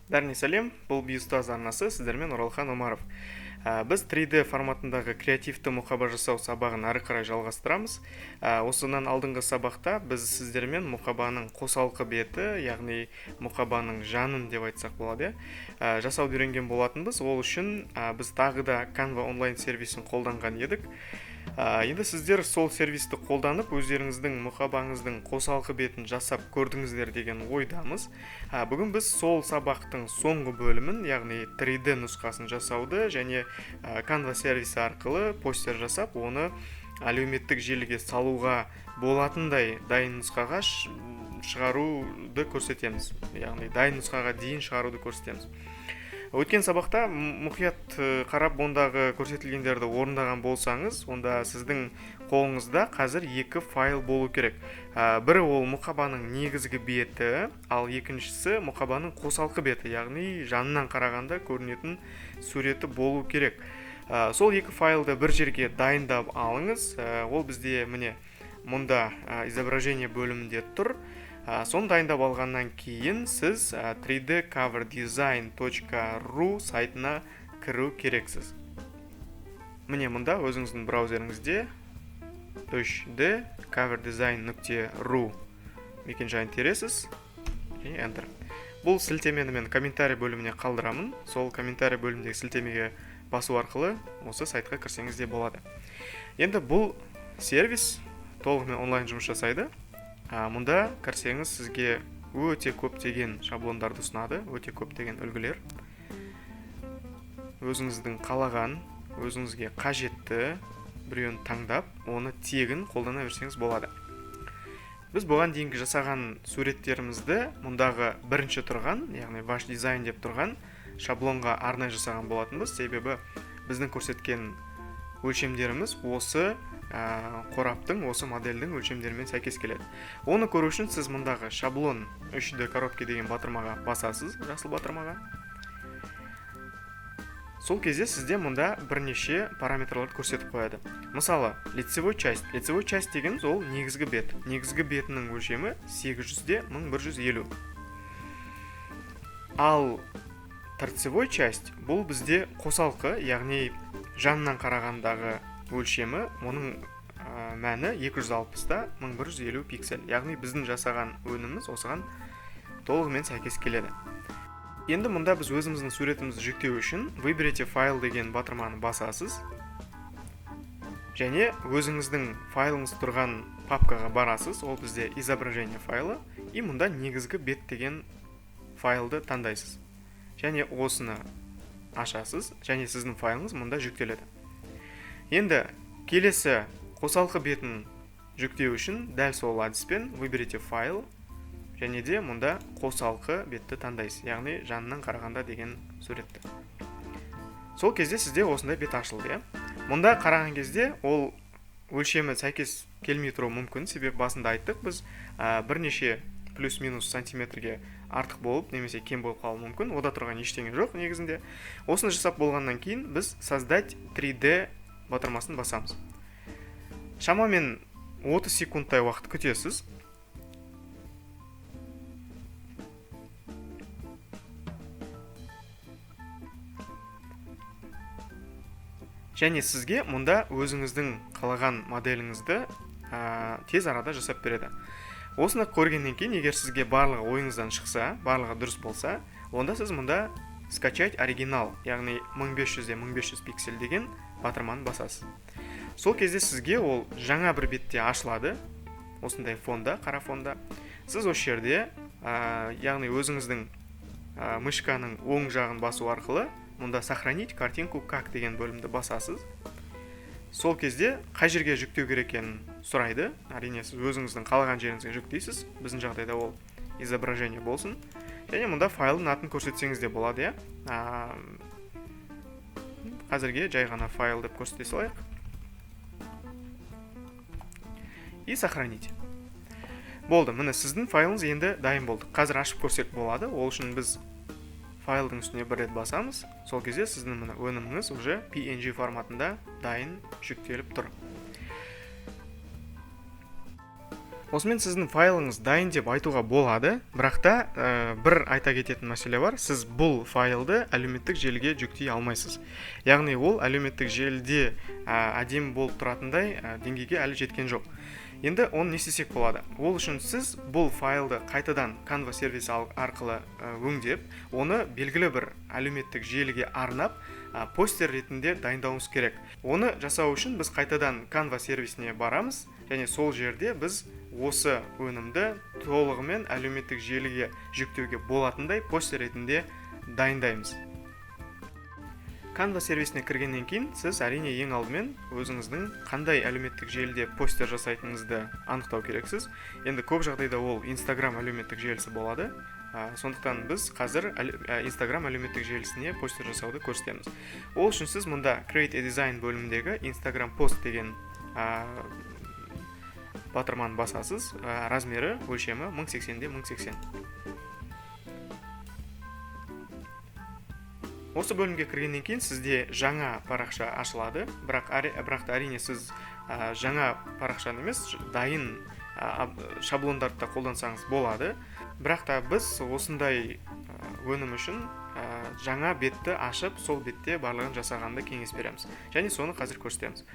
Бәріне сәлем, бұл Биұстаз арнасы, сіздермен Оралхан Омаров. Біз 3D форматындағы креативті мұқаба жасау сабағын ары қарай жалғастырамыз. Осынан алдыңғы сабақта біз сіздермен мұқабаның қосалқы беті, яғни мұқабаның жанын деп айтсақ болады, жасауды үйренген болатынбыз. Ол үшін біз тағы да Canva онлайн сервисін қолданған едік. Енді сіздер сол сервисті қолданып, өздеріңіздің мұқабаңыздың қосалқы бетін жасап көрдіңіздер деген ойдамыз. Бүгін біз сол сабақтың соңғы бөлімін, яғни 3D нұсқасын жасауды және Canva сервисі арқылы постер жасап, оны әлеуметтік желіге салуға болатындай дайын нұсқаға шығаруды көрсетеміз. Яғни дайын нұсқаға дейін шығаруды көрсетеміз. Өткен сабақта мұқият қарап ондағы көрсетілгендерді орындаған болсаңыз, онда сіздің қолыңызда қазір екі файл болу керек. Бірі ол мұқабаның негізгі беті, ал екіншісі мұқабаның қосалқы беті, яғни жанынан қарағанда көрінетін суреті болу керек. Сол екі файлды бір жерге дайындап алыңыз. Ол бізде міне мұнда изображение бөлімінде тұр. Соны дайындап алғаннан кейін сіз 3D cover design точка ру сайтына кіру керексіз. Міне мұнда өзіңіздің браузеріңізде 3D cover design нүкте ру мекенжайын тересіз және Enter. Бұл сілтемені мен комментарий бөліміне қалдырамын. Сол комментарий бөліміндегі сілтемеге басу арқылы осы сайтқа кірсеңіз де болады. Енді бұл сервис толығымен онлайн жұмыс жасайды. Мұнда кірсеңіз сізге өте көптеген шаблондарды ұсынады, өте көптеген үлгілер. Өзіңіздің қалаған, өзіңізге қажетті біреуін таңдап, оны тегін қолдана берсеңіз болады. Біз бұған дейінгі жасаған суреттерімізді мұндағы бірінші тұрған, яғни ваш дизайн деп тұрған шаблонға арнай жасаған болатынбыз. Себебі біздің көрсеткен өлшемдеріміз осы қораптың, осы модельдің өлшемдерімен сәйкес келеді. Оны көру үшін сіз мұндағы шаблон 3D коробки деген батырмаға басасыз, жасыл батырмаға. Сол кезде сізде мұнда бірнеше параметрлерді көрсетіп қояды. Мысалы, лицевой часть. Лицевой часть дегеніміз ол негізгі бет. Негізгі бетінің өлшемі сегіз жүзде мың бір жүз елу. Ал торцевой часть бұл бізде қосалқы, яғни жанынан қарағандағы өлшемі, оның мәні екі жүз алпыста мың бір жүз елу пиксель. Яғни біздің жасаған өніміміз осыған толығымен сәйкес келеді. Енді мұнда біз өзіміздің суретімізді жүктеу үшін выберите файл деген батырманы басасыз. Және өзіңіздің файлыңыз тұрған папкаға барасыз, ол бізде изображение файлы, и мұнда негізгі бет деген файлды таңдайсыз. Және осыны ашасыз, және сіздің файлыңыз мұнда жүктеледі. Енді келесі қосалқы бетін жүктеу үшін дәл сол әдіспен выберите файл және де мұнда қосалқы бетті таңдайсыз, яғни жанынан қарағанда деген суретті. Сол кезде сізде осындай бет ашылды, иә? Мұнда қараған кезде ол өлшемі сәйкес келмей тұруы мүмкін, себебі басында айттық біз, бірнеше плюс-минус сантиметрге артық болып немесе кем болып қалуы мүмкін. Ода тұрған ештеңе жоқ негізінде. Осыны жасап болғаннан кейін біз создать 3D батырмасын басамыз. Шамамен 30 секундтай уақыт күтесіз. Және сізге мұнда өзіңіздің қалаған моделіңізді, тез арада жасап береді. Осыны көргеннен кейін, егер сізге барлығы ойыңыздан шықса, барлығы дұрыс болса, онда сіз мұнда скачать оригинал, яғни мың бес жүзде мың бес жүз пиксель деген батырманы басасыз. Сол кезде сізге ол жаңа бір бетте ашылады, осындай фонда, қара фонда. Сіз осы жерде, яғни өзіңіздің, мышканың оң жағын басу арқылы мұнда сохранить картинку как деген бөлімді басасыз. Сол кезде қай жерге жүктеу керек екенін сұрайды. Әрине, сіз өзіңіздің қалаған жеріңізге жүктейсіз. Біздің жағдайда ол изображение болсын. Және мұнда файлдың атын көрсетсеңіз де болады, иә? Қазірге жай ғана файл деп көрсете салайық. И сохранить. Болды, міне сіздің файлыңыз енді дайын болды. Қазір ашып көрсек болады. Ол үшін біз файлдың үстіне бір рет басамыз. Сол кезде сіздің міне өніміңіз уже PNG форматында дайын жүктеліп тұр. Осымен сіздің файлыңыз дайын деп айтуға болады, бірақ та бір айта кететін мәселе бар. Сіз бұл файлды әлеуметтік желіге жүктей алмайсыз. Яғни ол әлеуметтік желіде әдемі болып тұратындай деңгейге әлі жеткен жоқ. Енді оны не істесек болады? Ол үшін сіз бұл файлды қайтадан Canva сервисі арқылы өңдеп, оны белгілі бір әлеуметтік желіге арнап, постер ретінде дайындауымыз керек. Оны жасау үшін біз қайтадан Canva сервисіне барамыз және сол жерде біз осы өнімді толығымен әлеуметтік желіге жүктеуге болатындай постер ретінде дайындаймыз. Canva сервисіне кіргеннен кейін сіз әрине ең алдымен өзіңіздің қандай әлеуметтік желіде постер жасайтыныңызды анықтау керексіз. Енді көп жағдайда ол Instagram әлеуметтік желісі болады. Сондықтан біз қазір Instagram әлеуметтік желісіне постер жасауды көрсетеміз. Ол үшін сіз мұнда Create a Design бөліміндегі Instagram Post деген батырманы басасыз. Размері, өлшемі 1080-де 1080. Осы бөлімге кіргеннен кейін сізде жаңа парақша ашылады, бірақ та әрине сіз жаңа парақшаны емес, дайын шаблондарды да қолдансаңыз болады. Бірақ та біз осындай өнім үшін жаңа бетті ашып, сол бетте барлығын жасағанды кеңес береміз. Және соны қазір көрсетеміз.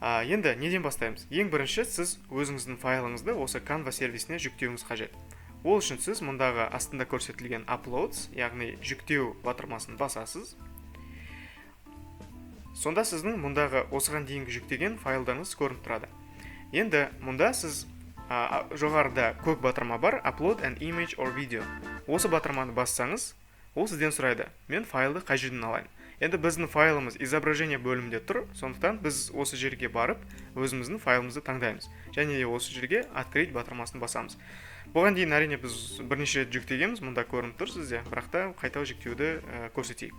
Енді неден бастаймыз? Ең бірінші сіз өзіңіздің файлыңызды осы Canva сервисіне жүктеуіңіз қажет. Ол үшін сіз мұндағы астында көрсетілген Uploads, яғни жүктеу батырмасын басасыз. Сонда сіздің мұндағы осыған дейінгі жүктеген файлдарыңыз көрініп тұрады. Енді мұнда сіз жоғарыда көк батырма бар, Upload an image or video. Осы батырманы бассаңыз, ол сізден сұрайды, мен файлды қай жерден алайын? Енді біздің файлымыз изображение бөлімінде тұр, сондықтан біз осы жерге барып, өзіміздің файлымызды таңдаймыз. Және де осы жерге Открыть батырмасын басамыз. Бұған дейін әрине біз бірнеше рет жүктегенбіз, мұнда көрініп тұр сізде, бірақ та қайта жүктеуді көрсетейік.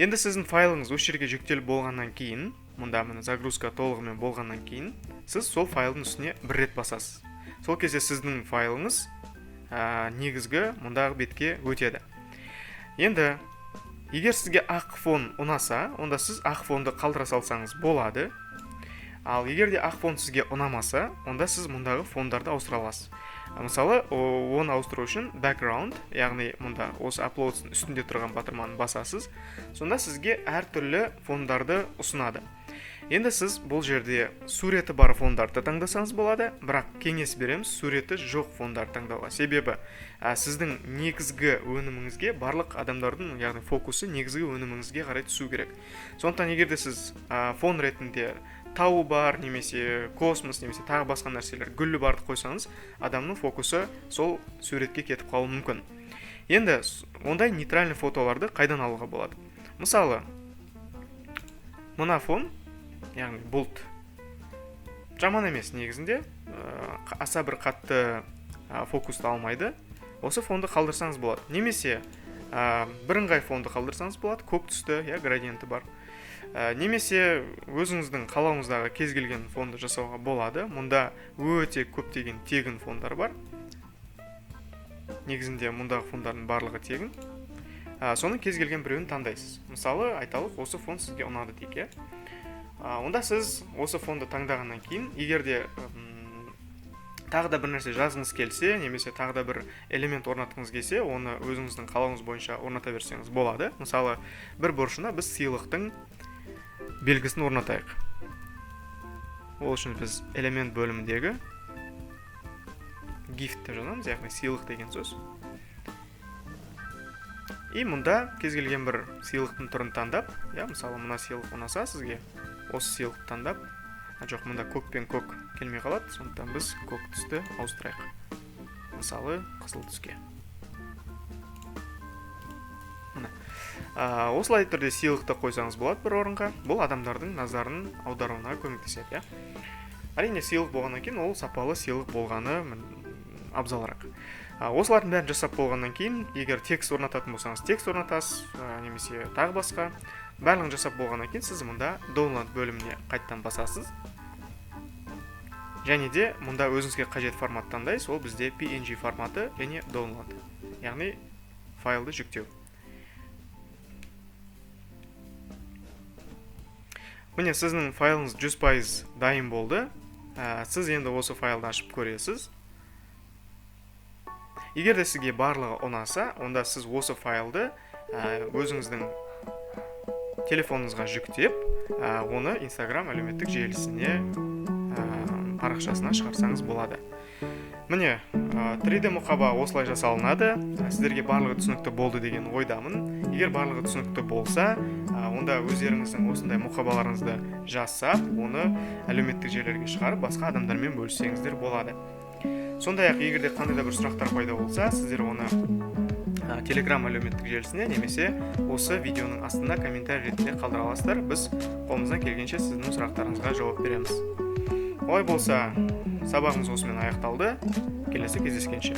Енді сіздің файлыңыз осы жерге жүктеліп болғаннан кейін, мұнда міне загрузка толығымен болғаннан кейін, сіз сол файлдың үстіне бір рет басасыз. Сол кезде сіздің файлыңыз негізгі мұндағы бетке өтеді. Енді егер сізге ақ фон ұнаса, онда сіз ақ фонды қалдыра салсаңыз болады. Ал егер де ақ фон сізге ұнамаса, онда сіз мұндағы фондарды ауыстыра аласыз. Мысалы, оны ауыстыру үшін background, яғни мұнда осы uploads-ның үстінде тұрған батырманы басасыз. Сонда сізге әртүрлі фондарды ұсынады. Енді сіз бұл жерде суреті бар фондарды таңдасаңыз болады, бірақ кеңес береміз суреті жоқ фондарды таңдауға. Себебі сіздің негізгі өніміңізге барлық адамдардың, яғни фокусы негізгі өніміңізге қарай түсу керек. Сондықтан егер де сіз фон ретінде тауы бар, немесе космос, немесе тағы басқа нәрселер, гүлі барды қойсаңыз, адамның фокусы сол суретке кетіп қалуы мүмкін. Енді ондай нейтральный фотоларды қайдан алуға болады? Мысалы, мына фон, яғни бұлт, жаман емес негізінде, аса бір қатты фокусты алмайды. Осы фонды қалдырсаңыз болады. Немесе бірыңғай фонды қалдырсаңыз болады, көк түсті, иә, градиенті бар. Немесе өзіңіздің қалауыңыздағы кез келген фонды жасауға болады. Мұнда өте көптеген тегін фондар бар. Негізінде мұндағы фондардың барлығы тегін. Соның кез келген біреуін таңдайсыз. Мысалы, айталық, осы фон сізге ұнады дейік, иә. Онда сіз осы фонды таңдағаннан кейін, егер де тағы да бір нәрсе жазғыңыз келсе, немесе тағы да бір элемент орнатқыңыз келсе, оны өзіңіздің қалауыңыз бойынша орната берсеңіз болады. Мысалы, бір бұрышына біз сыйлықтың белгісін орнатайық. Ол үшін біз элемент бөліміндегі gift деп жазамыз, яғни сыйлық деген сөз. И мұнда кез келген бір сыйлықтың түрін таңдап, иә, мысалы, мына сыйлық ұнаса сізге, осы сыйлықты таңдап, жоқ, мұнда көк пен көк келмей қалады, сондықтан біз көк түсті ауыстырайық. Мысалы, қызыл түске. Міне. Осылай түрде сыйлықты қойсаңыз болады бір орынға. Бұл адамдардың назарын аударуына көмектеседі, иә. Әрине, сыйлық болғаннан кейін ол сапалы сыйлық болғаны абзалырақ. Осылардың бәрін жасап болғаннан кейін, егер текст орнататын болсаңыз, текст орнатасыз, немесе тағы басқа. Барлығын жасап болғаннан кейін сіз мұнда download бөліміне қайтадан басасыз. Және де мұнда өзіңізге қажет формат таңдайсыз, ол бізде PNG форматы және download, яғни файлды жүктеу. Міне, сіздің файлыңыз 100% дайын болды. Сіз енді осы файлды ашып көресіз. Егер де сізге барлығы ұнаса, онда сіз осы файлды өзіңіздің телефоныңызға жүктеп, оны Инстаграм әлеуметтік желісіне, парақшасына шығарсаңыз болады. Міне, 3D мұқаба осылай жасалынады. Сіздерге барлығы түсінікті болды деген ойдамын. Егер барлығы түсінікті болса, онда өздеріңіздің осындай мұқабаларыңызды жасап, оны әлеуметтік желілерге шығарып, басқа адамдармен бөліссеңіздер болады. Сондай ақ егер де қандай да бір сұрақтар пайда болса, сіздер оны Телеграм әлеуметтік желісіне немесе осы видеоның астына комментарий ретінде қалдыра аласыздар. Біз қолымыздан келгенше сіздің сұрақтарыңызға жауап береміз. Олай болса, сабағымыз осымен аяқталды. Келесі кездескенше.